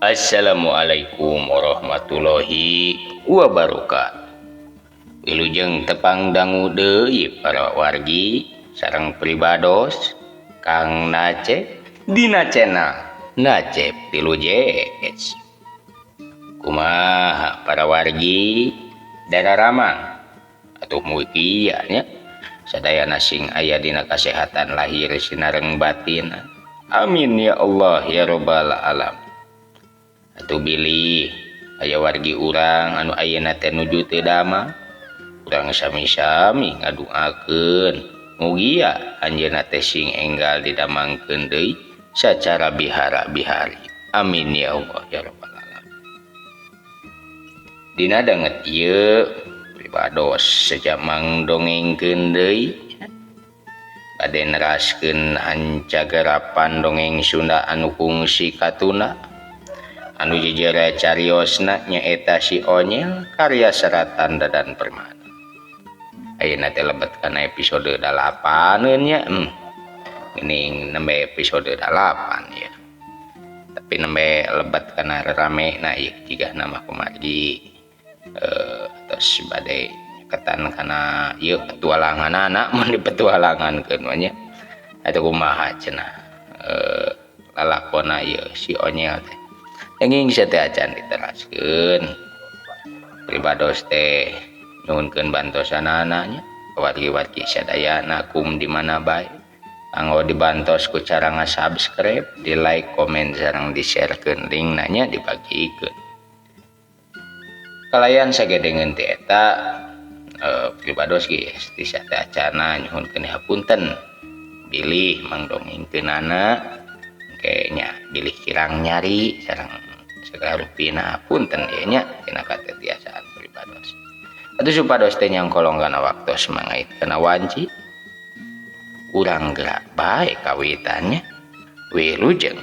Assalamualaikum warahmatullahi wabarakatuh. Wilujeng tepang dangu deui para wargi sareng pribados Kang Nacep dina channel Nacep 3J. Kumaha para wargi dararamang atuh mugia nya sadayana sing aya dina kasehatan lahir sinareng batin. Amin ya Allah ya robbal alam. Atuh bilih aya wargi urang anu ayeuna teh nuju teu damang, urang sami-sami ngaduakeun mugia anjeunna teh sing enggal didamangkeun deui sacara bihara-bihari. Amin ya Allah ya robbal alamin. Dina danget ieu pribados sejak mangdongengkeun deui bade neraskeun hancagarapan dongeng Sunda anu kungsi katuna anu jejere cariosna nyaeta si Onyel karya seratan Dadan Permana. Ayeuna teh lebet kana episode 8 nya. Geuning nembe episode 8 ya. Tapi nembe lebet kana rame na ieu jiga nama kumargi tos bade ketan kana ieu petualanganana mun dipetualangankeun mah nya. Atuh kumaha cenah lalakona ieu si Onyel teh. Enging teh acan diteraskeun. Pribados teh nyuhunkeun bantosanana nya wargi-wargi sadayana kum di mana bae. Anggo dibantos ku cara nga-subscribe, di like, komen sareng di-sharekeun linkna nya dibagikeun. Kalayan sagedengeun ti eta pribados geus ti sateuacana nyuhunkeun hapunten bilih mangdongengkeunana engke nya bilih kirang nyari sareng segala rupina punten ieu nya tina katetiasaan pribados. Atuh supados teh nyangkolong kana waktos mangait kana wanci urang gerak bae kawitannya wilujeng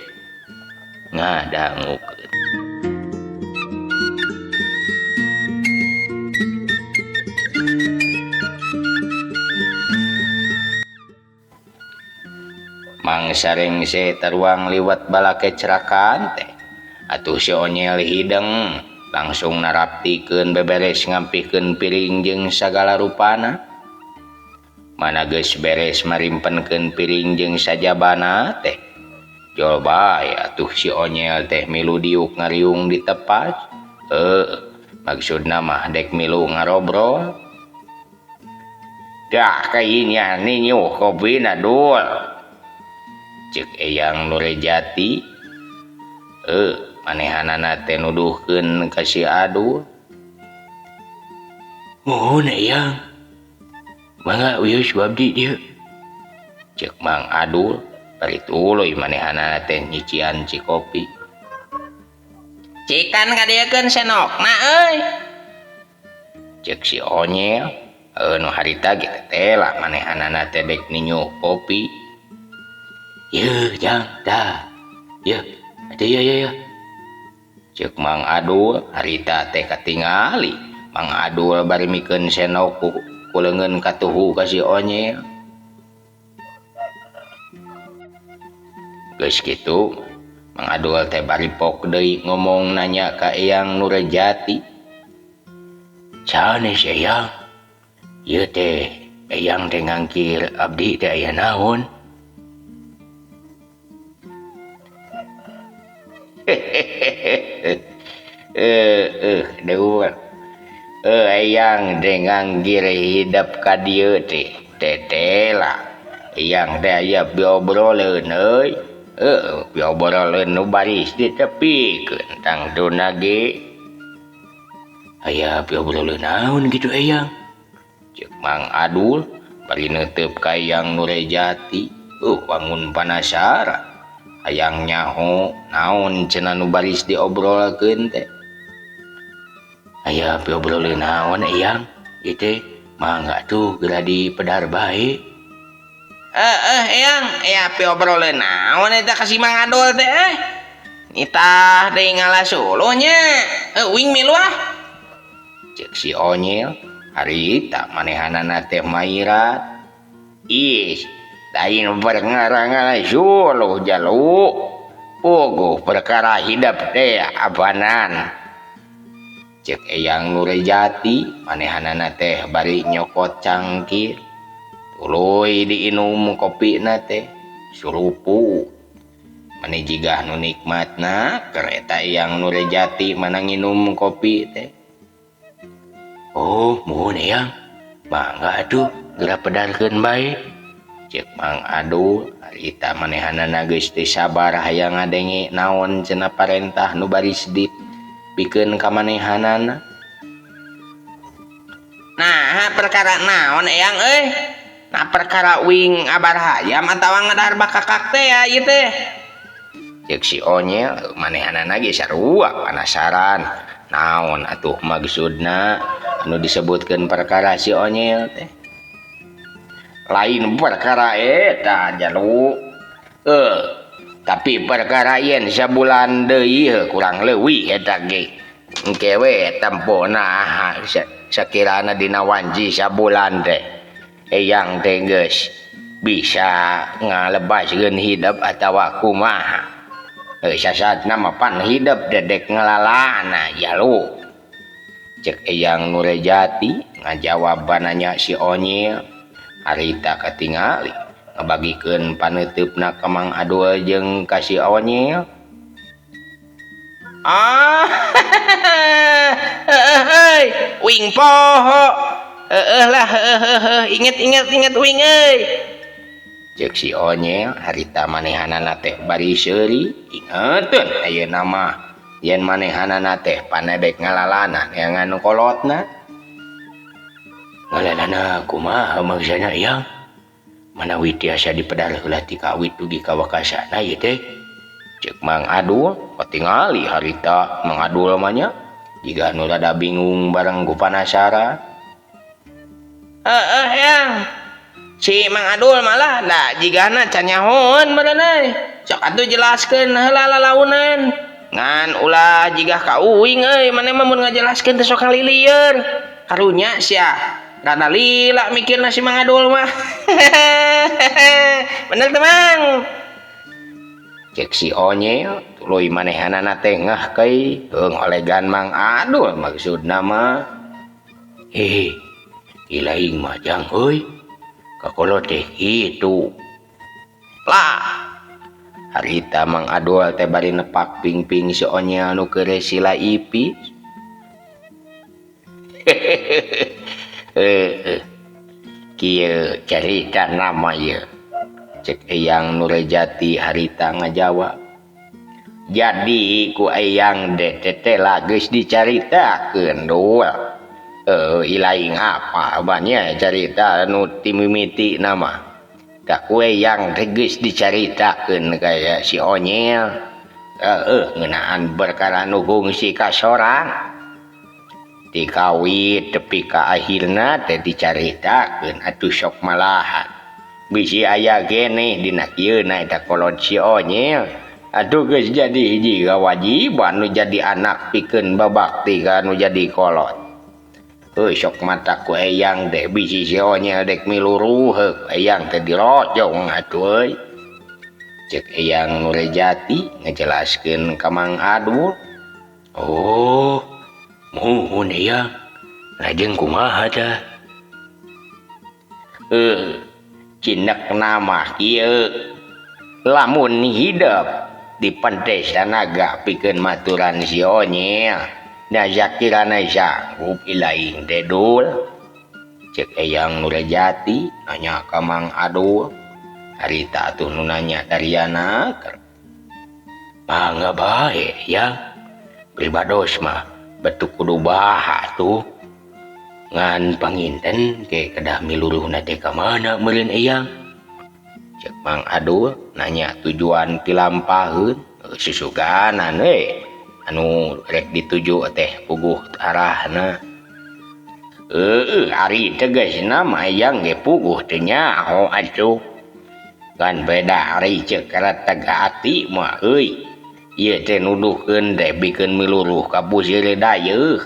ngadangukeun. Mangsa rengse taruang liwat balake cerakan teh. Atuh si Onyel hideng langsung naraptikeun beberes ngampihkeun piring jeung sagala rupana. Mana geus beres marimpenkeun piring jeung sajabana teh. Jol bae atuh si Onyel teh milu diuk ngariung di tepas. Maksudna mah dek milu ngarobrol. Dah kayaknya ninyuh kopina dul. Cek Eyang Nurjati. Manehanana teh nuduhkeun ka si Adul. Muhun Eyang. Mangga wios abdi dieu. Cek Mang Adul bari tuluy manehanana teh nyician cikopi. Cikan kadieukeun senokna euy. Cek si Onyel, nu harita ge teh lah manehanana teh dek ninyuh kopi. Yeuh jang dah. Yeuh, atuh yeuh yeuh. Cek Mang Adul harita teh katingali. Mang Adul bari mikeun senok ku leungeun katuhu ka si Onyel. Geus kitu Mang Adul teh bari pok deui ngomong nanya ka Eyang Nurjati. Sanes Eyang? Ieu teh Eyang teh ngangkir abdi teh aya naon? Eyang teh nganggir hidep ka dieu teh tetela. Eyang teh aya biobroleun euy. Biobroleun nu baris ditepikeun tangtuna ge. Aya biobroleun naon kitu Eyang? Ceuk Mang Adul bari neuteup ka Eyang Nurjati. Wangun panasaran. Hayang nyaho naon cenah nu baris diobrolkeun teh. Aya piobrolkeun naon Eyang? Ieu teh mangga tuh geura dipedar bae. Eyang, aya piobrolkeun naon eta ka si Mang Adul teh eh? Nitah deui ngalah suluh nya. Uing milu ah. Ceuk si Onyel harita manehanana teh mairat. Ih, lain berngarang-ngarang suluh jalu. Puguh perkara hidep teh abanan. Cek Eyang Nurjati manehanana teh bari nyokot cangkir. Tuluy diinum kopina teh surupu. Mani jigah nu nikmatna kereta Eyang Nurjati mana nginum kopi teh. Oh, muhun Eyang. Mangga atuh geura pedarkeun bae. Cek Mang Adul harita manehanana geus teu sabar hayang ngadenge naon cenah parentah nu baris dipikeun ka manehanana. Nah, perkara naon Eyang euy? Nah, perkara wing abar hayam atawa ngadahar bakakak teh ya ieu teh. Cek si Onyel manehanana ge sarua panasaran. Naon atuh maksudna anu disebutkeun perkara si Onyel teh? Lain perkara eta jalu. Tapi perkara yen sabulan deui kurang leuwih eta ge. Engke we tempona sakirana dina wanci sabulan teh. Eyang teh geus bisa ngalebaskeun hidep atawa kumaha. Sasatna mah pan hidep dedek ngalalana jalu. Cek Eyang Nurjati ngajawaban nanya si Onyel. Harita katingali ngabagikeun paneuteup-na ka Mang Adul jeung ka si Onyel. Ah, heuh, wing poho. Heueuh lah, heueuh, inget inget inget wing euy. Cek si Onyel harita manehanana teh bari seuri, ingeteun ayeuna mah yen manehanana teh panedek ngalalana neangan kolotna. Ngalalana kumaha maksana Eyang? Manawi tiasa dipedar heula ti kawit dugi ka wakasana ieu teh. Cek Mang Adul katingali harita Mang Adul mah nya jiga nu rada bingung bareng ku panasaran. Heeh Eyang. Si Mang Adul malah da jigana can nyahoeun meureun euy. Sok atuh jelaskeun heula lalaunan. Ngan ulah jigah ka uing euy, maneh mah mun ngajelaskeun teh sok kalilieur. Karunya sia. Rada lila mikirna si Mang Adul mah. Bener teh Mang. Cek si Onyel tuluy manehanana teh ngah kai ngolegan Mang Adul maksudna mah. Hehe, ilaing mah jang euy. Kakolot teh kitu. Lah, harita Mang Adul teh bari nepak ping-ping si Onyel nu keur sila ipis. Kieu carita nama ieu. Cek Eyang Nurjati harita ngajawab. Jadi ku Eyang teh geus dicaritakeun dul. Ilaing apa banyak carita nu timimiti nama. Tak ku Eyang teh geus dicaritakeun kaya si Onyel. Ngeunaan perkara nu gungsi ka sorang. Dikawit tepi ka akhirna teh dicaritakeun atuh sok malahan. Bisi aya geneh dina kieuna eta kolot si Onyel. Atuh geus jadi hiji kewajiban nu jadi anak pikeun babakti ka nu jadi kolot. Heuh sok mata ku Eyang teh bisi si Onyel dek miluruh heuh Eyang teh dirojong atuh euy. Cek Eyang Nurjati ngajelaskeun ka Mang Adul. Oh, muhun Eyang. Lajeng kumaha tah? Cinek nama kieu. Lamun hidep dipentes tanaga pikeun maturan si Onyel. Da sakirana sanggup ilaing teh dul. Cek Eyang Nurjati nanya ka Mang Adul. Harita atuh nu nanya Dariana. Mangga bae ya. Pribados mah betu kudu baha tuh. Ngan panginten ke kedah miluruhna teh ka mana meureun Eyang? Cek Mang Adul nanya tujuan pilampaheun susuganan we anu rek dituju teh puguh arahna. Heueuh ari tegasna mah Eyang ge puguh teu nyaho atuh. Kan beda ari ceuk kareteg ati mah euy. Ieu teh nuduhkeun teh bikeun miluruh ka pusir dayeuh.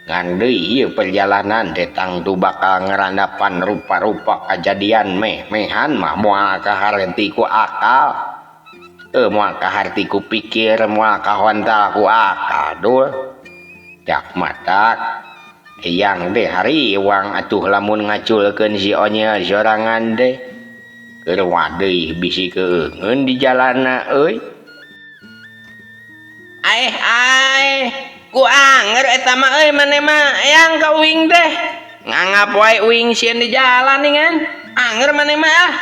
Ngan deui ieu perjalanan teh tangtu bakal ngarandapan rupa-rupa kajadian meh-mehan mah moal kaharti ku akal. Moal kaharti ku pikir moal kahontal ku akal dul. Dak matak eyang teh hariwang atuh lamun ngaculkeun si Onyel sorangan teh. Keur wadeui bisi keungeun di jalana euy. Aeh aeh ku anger eta mah euy maneh mah eyang ka uing teh. Nganggap wae uing sieun di jalan ningan. Anger maneh mah ah.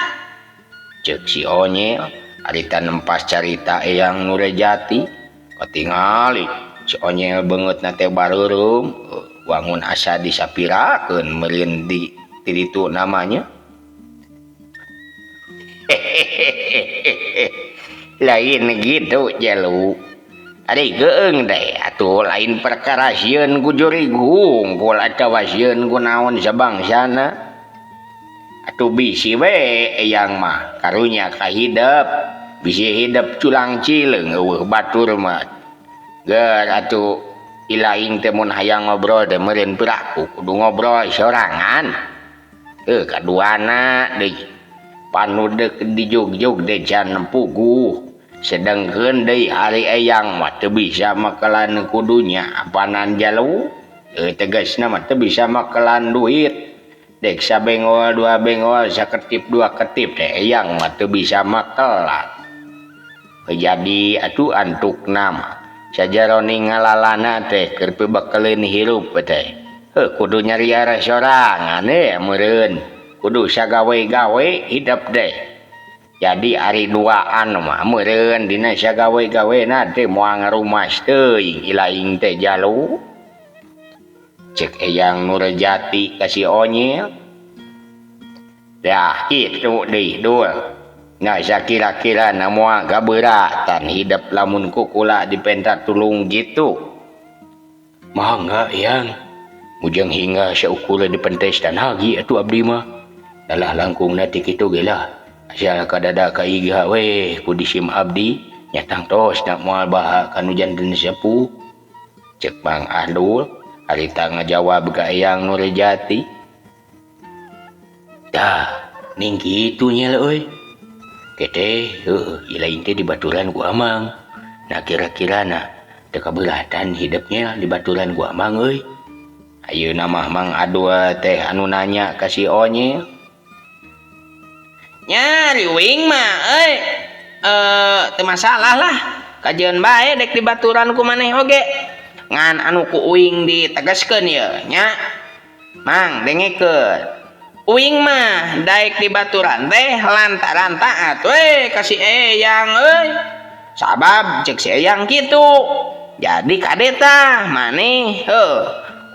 Ceuk si Onyel harita nempas carita eyang Nurjati. Katingali si Onyel beungeutna teh bareureum wangun asa disapirakeun meureun di ti ditu namanya. Hehehe. Lain gitu jelu. Ari geueung teh atuh lain perkara sieun ku jurig hungkul atawa sieun ku naon sabangsana. Atuh bisi we eyang mah karunya kahidep, bisi hidep culang cileung eueuh batur mah. Ger atuh ilaing teh mun hayang ngobrol teh meureun piraku kudu ngobrol sorangan. Kaduana deui panudeuk dijugjug teh can puguh. Sedengkeun deui ari eyang mah teu bisa makelan kudunya apanan jalu. Tegasna mah teu bisa makelan duit. Dek sabengol dua bengol saketip dua ketip teh eyang mah teu bisa makelan. Jadi atuh antukna mah sajaroni ngalalana teh keur pibekeleun hirup teh. Kudu nyariara sorangan meureun. Kudu sagawe-gawe hidup teh. Jadi ari duaan mah meureun dina sagawe-gawena teh moal ngarumas teuing ilaing teh jalu. Cek eyang Nurjati ka si Onyel. Dah kitu deui dul. Nah sakira-kira na moal kabeuratan hidep lamun ku kula dipenta tulung gitu. Mangga eyang. Mujeng hingga saukur dipentes tanagi atuh abdi mah. Dalah langkungna ti kitu ge lah. Asal kadada ka iga we ku disim abdi nyatang tos na moal baha kanu janten sepuh. Cek Mang Adul harita ngajawab ka eyang Nurjati. Tah ning kitu nya euy. Kete heueuh ilaing teh dibaturan ku amang. Nah kira-kira na teu kabeuratan hidepnya dibaturan ku amang euy. Ayeuna mah Mang Adul teh anu nanya ka si Onyel. Nya riwing mah euy. Teu masalah lah. Kajeun bae dek dibaturan ku maneh oge. Ngan anu ku uing ditegaskeun ieu nya. Mang dengekeun. Uing mah daek dibaturan teh lantaran taat we ka si eyang euy. Sabab ceuk si eyang kitu. Jadi kade tah maneh heuh.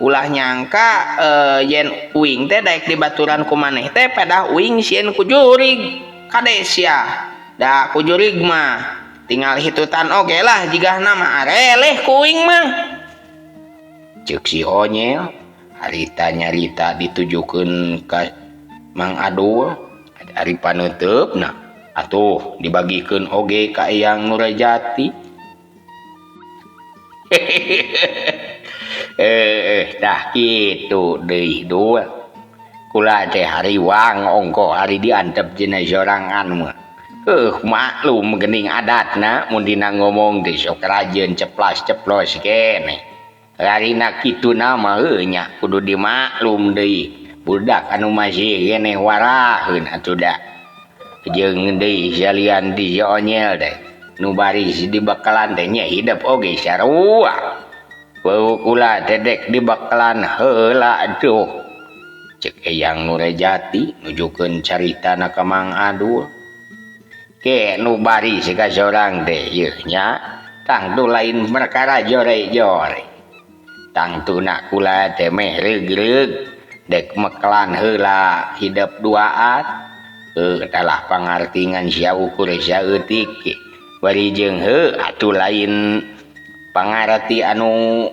Ulah nyangka yen uing teh daek dibaturan ku maneh teh pedah uing sieun ku jurig. Kade sia. Da ku jurig mah tinggal hitutan oge lah jigahna mah areleh ku uing mah. Ceuk si Onyel harita nyarita ditujukeun ka Mang Adul ari paneuteup-na atuh dibagikeun oge ka Eyang Nurjati. Tah kitu deui dul. Kula teh hariwang ongko hari diantep dina sorangan mah. Maklum geuning adatna mun dina ngomong teh sok rajin ceplas-ceplos keneh. Harina kitu nama heuh nya kudu dimaklum deui. Budak anu masih keneh waraheun atuh da. Jeung deui salian di si Onyel teh nu baris dibekalan teh nya hidep oge sarua. Beuh kula teh dek dibekalan heula atuh. Cek Eyang Nurjati nujukeun caritana ka Mang Adul. Ke nu baris ka sorang teh yeuh nya tangtu lain perkara jore-jore. Tangtuna kula teh meh reug-reug dek mekelan heula hidep duaan. Talah pangartingan sia ukur saeutik ge. Bari jeung heuh atuh lain pangarti anu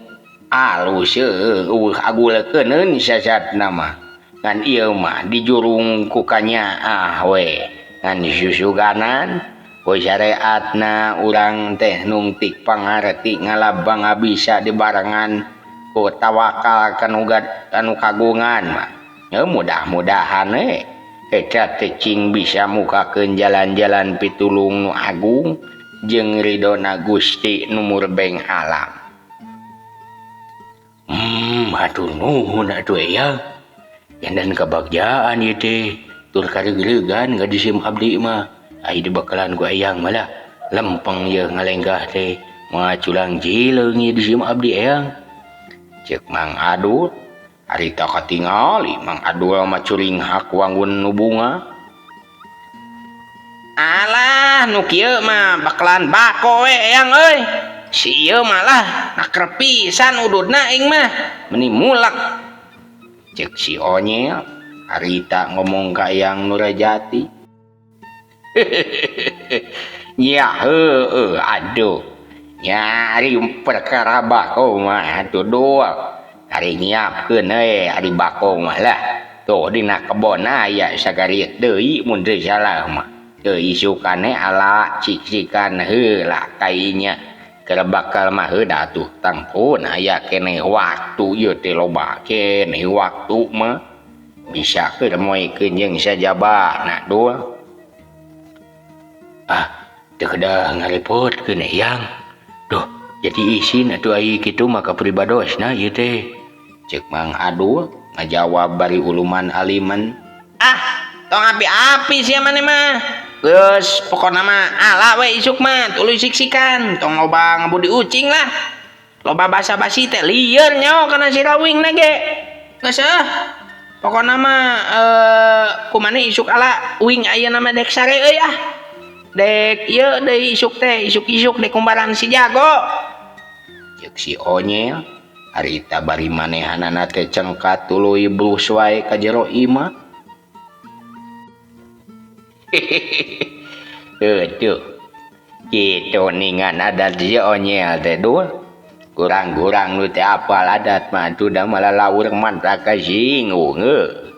alus eueuh aguleukeun sasatna mah. Ngan ieu mah dijurung ku kanyaah we. Ngan susuganan ku syariatna urang teh nungtik pangarti ngalabang bisa dibarengan ku tawakal kanu kagungan mah. Mudah-mudahan we eta teh cing bisa mukakeun jalan-jalan pitulung nu agung jeung ridona Gusti nu murbeng alam. Hatur nuhun atuh eyang. Yandan kabagjaan ieu teh tur kareugregan ngadisim abdi mah. Ai dibakalan ku eyang malah lempeng ieu ngalenggah teh moal culang jileung ieu disim abdi eyang. Ceuk Mang Adul harita katingali Mang Adul mah curinghak wangun nu bunga. Alah nu kieu mah bakalan bako we eyang euy. Si ieu malah nakrep pisan ududna aing mah meni mulek. Ceuk si Onyel harita ngomong ka Eyang Nurjati. Nya heueuh aduh. Nya ari perkara bako mah atuh dul. Ari nyiapkeun we ari bako mah lah. Tuh dina kebon aya sagarit deui mun teu salah mah. Teu isukane ala cik-cikan heula kainya. Keur bakal mah heuda atuh tangpun aya keneh waktu ieu teh loba keneh waktu mah. Bisa keur moekeun jeung sajabana dul. Ah, teu kedah ngarepotkeun eyang. Duh, jadi isin atuh ai kitu mah kapribadosna ieu teh. Ceuk Mang Adul ngajawab bari uluman aliman. Ah, tong api-api sia maneh mah. Geus pokona mah ala we isuk mah tuluy siksikan, tong loba ngabudi ucing lah. Loba basa-basi teh lieur nyaho kana si rawing na ge. Geus ah. Pokona mah kumaneh isuk ala uing ayeuna mah dek sare euy ah. Dek ieu deui isuk teh, isuk-isuk dek kumbaran si jago. Ceuk si Onyel harita bari manehanana teh cengkat tuluy blus wae ka jero imah. Aduh, kitu ningan adat si Onyel teh dul. Kurang-kurang nu teh apal adat mah atuh da malah laur mantak kasinggung heuh.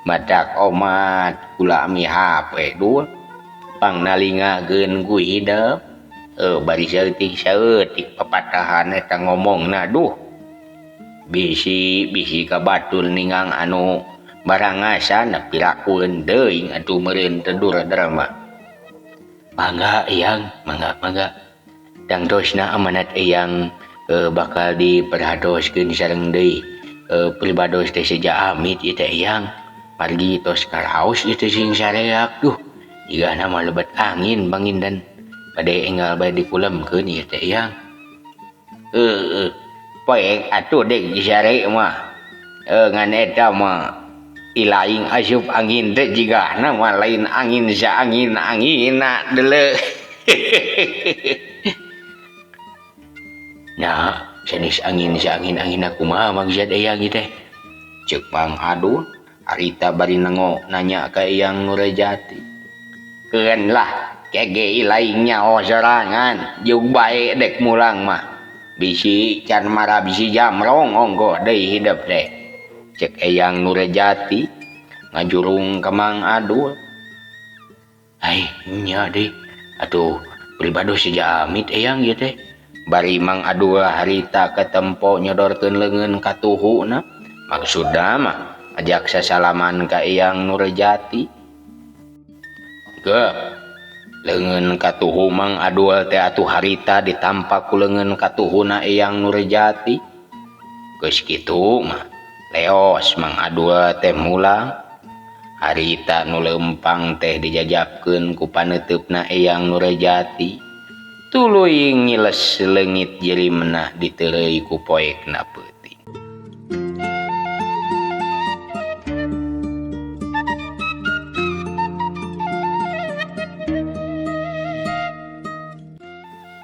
Matak omat kula mihape dul. Pangnalingakeun ku hidep. Bari saeutik-saeutik papatahan eta ngomongna duh. Bisi-bisi ka batur ningang anu barangasan pirakueun teuing atuh meureun teh dur drama. Mangga eyang, mangga mangga. Tangtosna amanat eyang bakal diperhatoskeun sareng deui pribados teh seja amit ieu teh eyang. Margi tos karaos ieu teh sing sareak duh. Jigana mah lebet angin panginten. Bade enggal bae dikulemkeun ieu teh eyang. Heueuh, poek atuh deuk disare mah. Ngan eta mah ilaing asup angin teh jigana mah lain angin saangin-anginna deuleu. Nah, sanes angin saangin-anginna kumaha maksud eyang ieu teh? Ceuk Mang Adul harita bari nengo nanya ka Eyang Nurjati. Keun lah kege ilaing nyaho sorangan jeung bae dek mulang mah. Bisi can mara bisi jamrong onggoh deui hidep teh. Ceuk Eyang Nurjati ngajurung ka Mang Adul. Ai nya deui atuh pribados seja amit eyang ieu teh. Bari Mang Adul harita katempo nyodorkeun leungeun ka tuhuna. Maksudna mah ajak sasalaman ka Eyang Nurjati. Geup leungeun katuhu Mang Adul teh atuh harita ditampak ku leungeun katuhuna Eyang Nurjati. Geus kitu mah leos Mang Adul teh mulang. Harita nu leumpang teh dijajapkeun ku paneuteup Eyang Nurjati. Tuluy ngiles leungit jirimna diteureuy ku poekna peuting.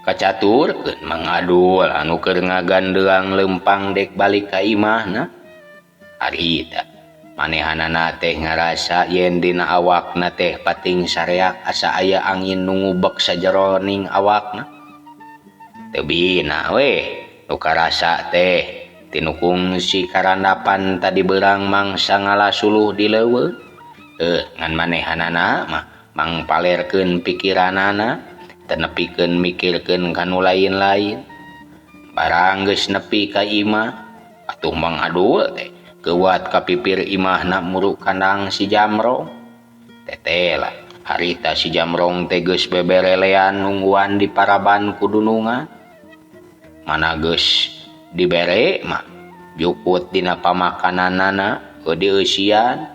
Kacaturkeun Mang Adul anu keur ngagandeang leumpang dek balik ka imahna. Harita manehanana teh ngarasa yen dina awakna teh pating sareak asa aya angin nu ngubek sajeroning awakna. Teu bina we nu karasa teh tinu kungsi karandapan tadi beurang mangsa ngalasuluh di leuweung. Ngan manehanana mah mangpalerkeun pikiranana, teu nepikeun mikirkeun ka nu lain-lain. Barang geus nepi ka imah atuh Mang Adul teh keuat ka pipir imahna muruk kandang si Jamrong. Teteh lah Harita si Jamrong teh geus beberelean nungguan di paraban ku dunungan. Mana geus dibere mah jukut dina pamakananana dieusian.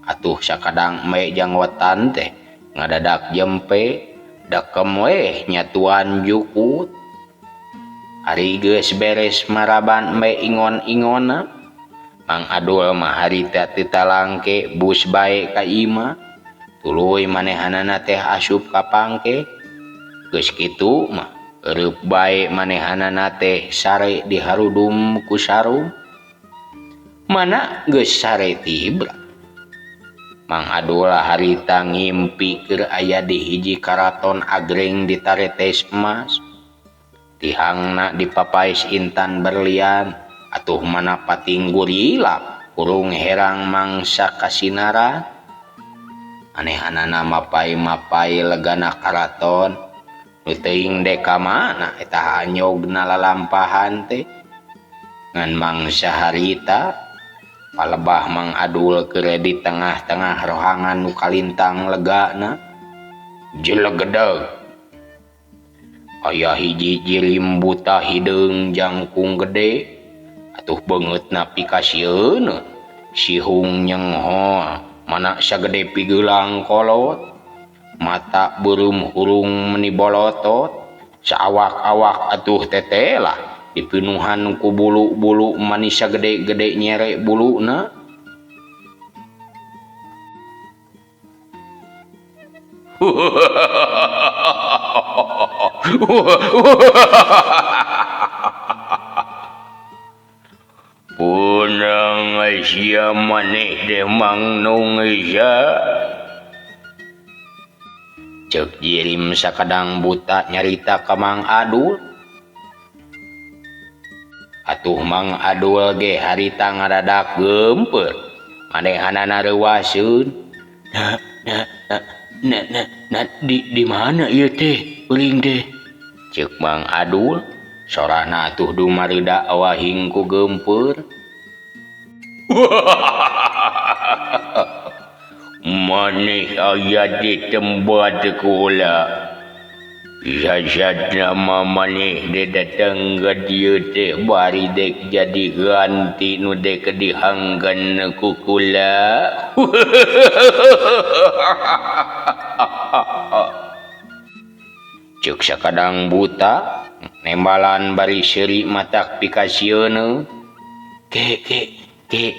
Atuh sakadang embe jangwetan teh ngadadak jempe dekem weh nyatuan jukut. Ari geus beres maraban embe ingon-ingonna, Mang Adul mah harita teu talangke bus bae ka imah. Tuluy manehanana teh asup ka pangke. Geus kitu mah eureub bae manehanana teh sare diharudum ku sarung. Mana geus sare tibra. Mang Adul harita ngimpi keur aya di hiji karaton agreng ditaretes emas. Tihangna dipapais intan berlian. Atuh mana pating gurilap kurung herang mangsa kasinara. Anehanana mapai-mapai legana karaton. Nu teuing dek ka mana eta anyogna lalampahan teh. Ngan mangsa harita palebah Mang Adul keur di tengah-tengah rohangan nu kalintang legana. Jelegedeg aya hiji jirim buta hideung jangkung gede. Atuh beungeutna pikasieun sihung nyenghol mana sagede pigelang kolot. Mata beureum hurung meni bolotot. Saawak-awak atuh tetelah dipinuhan ku bulu-bulu manis sagede-gede nyere buluna. Punang sia maneh teh mangnung sia. Ceuk jirim sakadang buta nyarita ka Mang Adul. Atuh Mang Adul ge harita ngadadak geumpeur. Manehanana reuaseun. Nah, nah, nah, nah, nah, di mana ieu teh uring teh? Ceuk Mang Adul. Sorana atuh dumareuda awahing ku geumpeur. Maneh aya di tempat kula. Sasatna mah maneh teh datang ka dieu teh bari dek jadi ganti nu dek dihanggan ku kula. Ceuk sakadang buta nembalan bari seuri matak pikasieun. Ke ke ke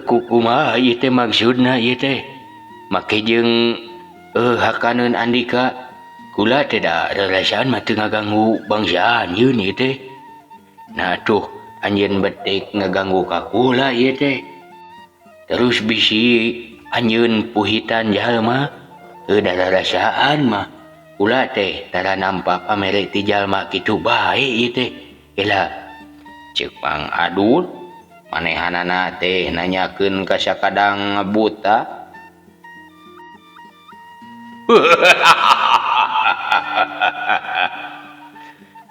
kumaha ieu teh maksudna ieu teh? Make jeung hakaneun andika kula teh da rarasaan mah teu ngaganggu bangsa anjeun ieu teh. Nah tuh anjeun betik ngaganggu ka kula ieu teh. Terus bisi anjeun puhitan jalma da rarasaan mah kula teh tara nampak pamere ti jalma kitu bae ieu teh. Ela Ceuk Mang Adul manehanana teh nanyakeun ka sakadang buta.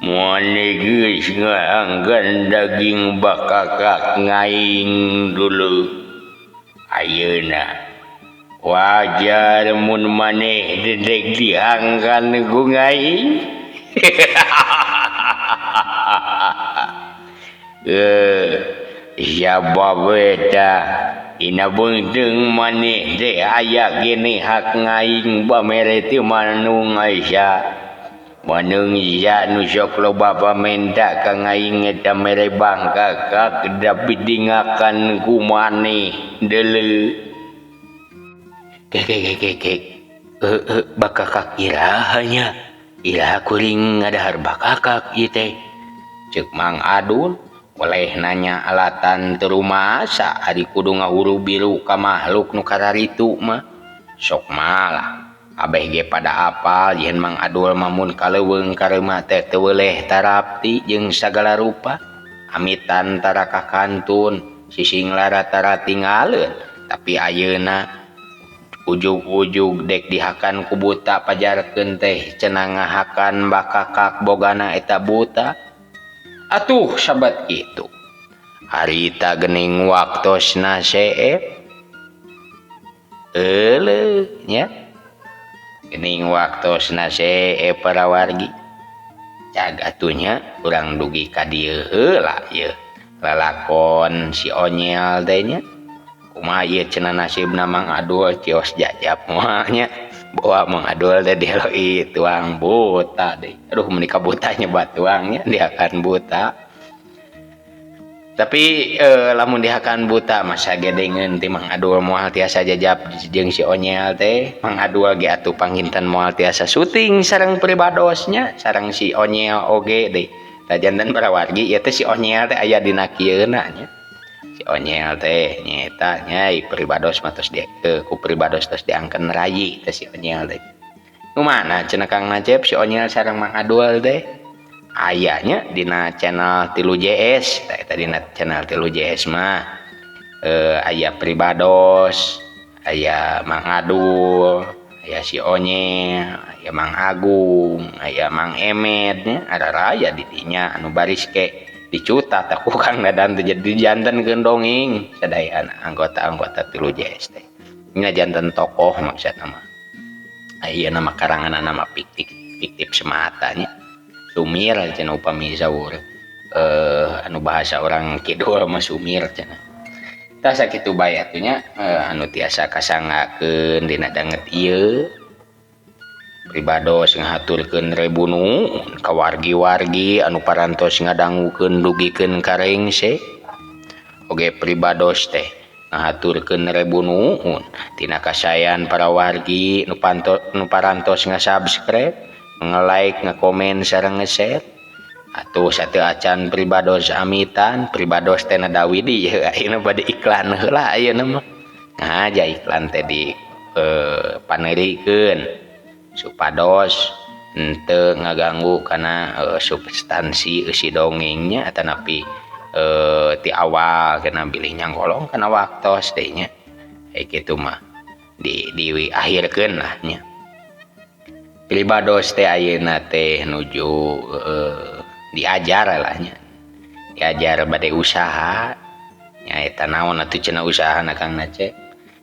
Maneh geus ngahanggan daging bakakak ngaing dulu. Ayeuna wajar mun maneh dedek dihanggan ku ngaing. Sabab eta dina beunteung maneh teh aya gene hak ngaing pamere teu manung asa. Manung isa nu sok loba pamenta ka ngaing eta mere bangkakak tapi dingakan ku maneh deuleu. Ke ke ke ke bakakak iraha nya. Iraha kuring ngadahar bakakak ieu teh. Ceuk Mang Adul oleh nanya alatan teu rumasa ari kudu ngahuru biru ka makhluk nu kararitu mah. Sok malah abeh ge pada apal yen Mang Adul mah mun kaleuweung kareuma teh teu weleh tarapti jeung sagala rupa. Amitan tara kakantun sising lara tara tingaleun. Tapi ayeuna ujug-ujug dek dihakan ku buta pajarkeun teh cenah ngahakan bakakak bogana eta buta. Atuh sabat kitu. Harita geuning waktosna seep. Euleuh nya. Geuning waktosna see para wargi. Cag atuh nya urang dugi ka dieu heula ieu lalakon si Onyel teh nya. Kumaha ieu cenah nasibna Mang Adul cios jajap moal nya. Bawa Mang Adul teh dieloi tuang buta deui. Aduh meuni kabuta nyebat tuang nya dihakan buta. Tapi lamun dihakan buta mah sagedengeun ti Mang Adul moal tiasa jajap jeung si Onyel teh. Mang Adul ge atuh panginten moal tiasa syuting sareng pribados nya sareng si Onyel oge deui. Tah janten para wargi ieu teh si Onyel teh aya dina kieuna nya. Si Onyel teh nyaeta nya pribados mah tos ku pribados tos diangken rayi teh si Onyel teh. Nu mana cenah Kang Nacep si Onyel sareng Mang Adul teh? Aya nya dina channel 3JS. Tah eta dina channel 3JS mah aya pribados, aya Mang Adul, aya si Onyel, aya Mang Agung, aya Mang Emed nya, araraya di dinya anu baris ke dicuta tah ku Kang Dadan teh jadi jantenkeun dongeng sadayana anggota-anggota 3JS teh. Nya janten tokoh maksudna mah. Ayeuna mah karanganna mah fiktif semata nya. Sumir cenah upami saur anu bahasa orang kidul mah sumir cenah. Tah sakitu bae atuh nya anu tiasa kasanggakeun dina danget ieu. Pribados ngahaturkeun rebu nuhun ka wargi-wargi anu parantos ngadangukeun dugikeun ka rengse. Oge pribados teh ngahaturkeun rebu nuhun tina kasayan para wargi nu parantos ngasubscribe, nge-like, nge-komen sareng nge-share. Atuh sateu acan pribados amitan, pribados teh nada widi yeuh ayeuna bade iklan heula ayeuna mah. Ngahaja iklan teh di paneurikeun supados henteu ngaganggu kana substansi eusi dongengnya atanapi ti awal kena bilih nyangkolong kana waktos teh nya. Kitu mah di akhirkeun lah nya. Pribados teh ayeuna teh nuju diajar lah nya. Diajar bade usaha nyaeta naon atuh cenah usahana Kang Nacep.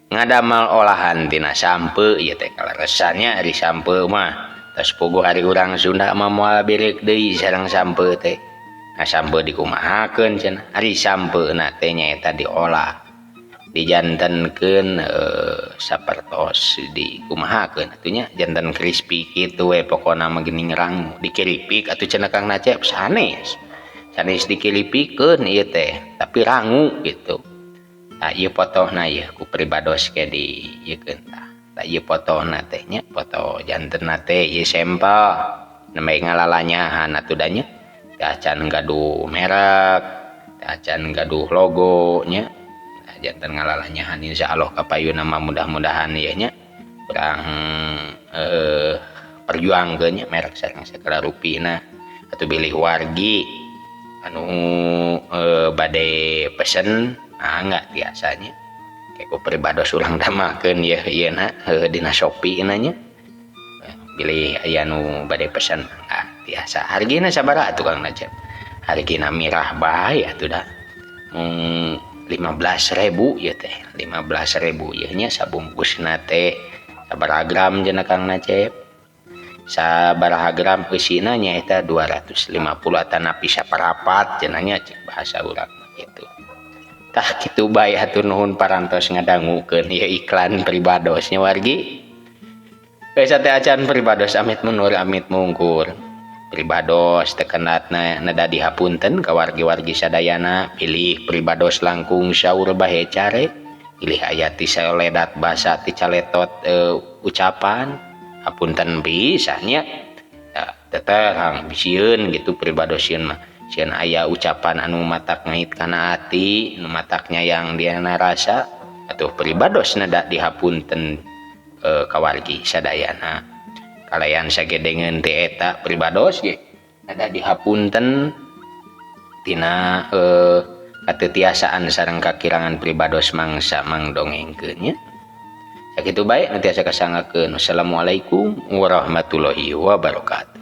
Ngadamal olahan tina sampeu ieu teh kaleresan nya ari sampeu mah. Tos puguh ari urang Sunda mah moal bireuk deui sareng sampeu teh. Nah sampeu dikumahakeun cenah ari sampeuna teh nyaeta diolah. Dijantenkeun sapertos dikumahakeun atuh nya janten crispy kitu we pokona mah geuning rangu dikiripik atuh cenah Kang Nacep sanes. Sanes dikiripikeun ieu teh tapi rangu gitu. Tah ieu potona ieu ku pribados ke di ieukeun tah. Tah ieu potona teh nya foto jantenna teh ieu sampel nembe ngalalanyahan atuh da nya. Teu acan gaduh merek, teu acan gaduh logo nya. Janten ngalalanyahan insyaallah kapayunna mah mudah-mudahan ieu nya urang perjuangkeun nya merek sareng sagala rupina atuh bilih wargi anu bade pesen mangga tiasa nya. Ke ku pribados urang damakeun yeuh ieuna dina Shopee na nya. Bilih aya nu bade pesen mangga tiasa. Hargina sabaraha atuh Kang Nacep? Hargina mirah bae atuh da. 15.000 ieu teh, 15.000 ieu nya sabungkusna teh sabaraha gram cenah Kang Nacep? Sabaraha gram eusina nyaeta 250 atanapi saparapat cenah nya cek bahasa urang mah kitu. Tah kitu bae hatur nuhun parantos ngadangukeun ieu iklan pribados nya wargi. Geus teh acan pribados amit mundur amit mungkur. Pribados tekenatna neda dihapunten ka wargi-wargi sadayana pilih pribados langkung saur bahe care pilih aya ti saledat basa ti caletot ucapan hapunten pisan nya. Teterang sieun gitu pribados sieun mah sieun aya ucapan anu matak ngait kana ati nu matak nyayang diana rasa atuh pribados neda dihapunten ka wargi sadayana. Kalayan sagedengeun ti eta pribados ge nada dihapunten tina katetiasaan sareng kakirangan pribados mangsa mangdongengkeun nya. Sakitu bae nu tiasa kasanggakeun. Wassalamualaikum warahmatullahi wabarakatuh.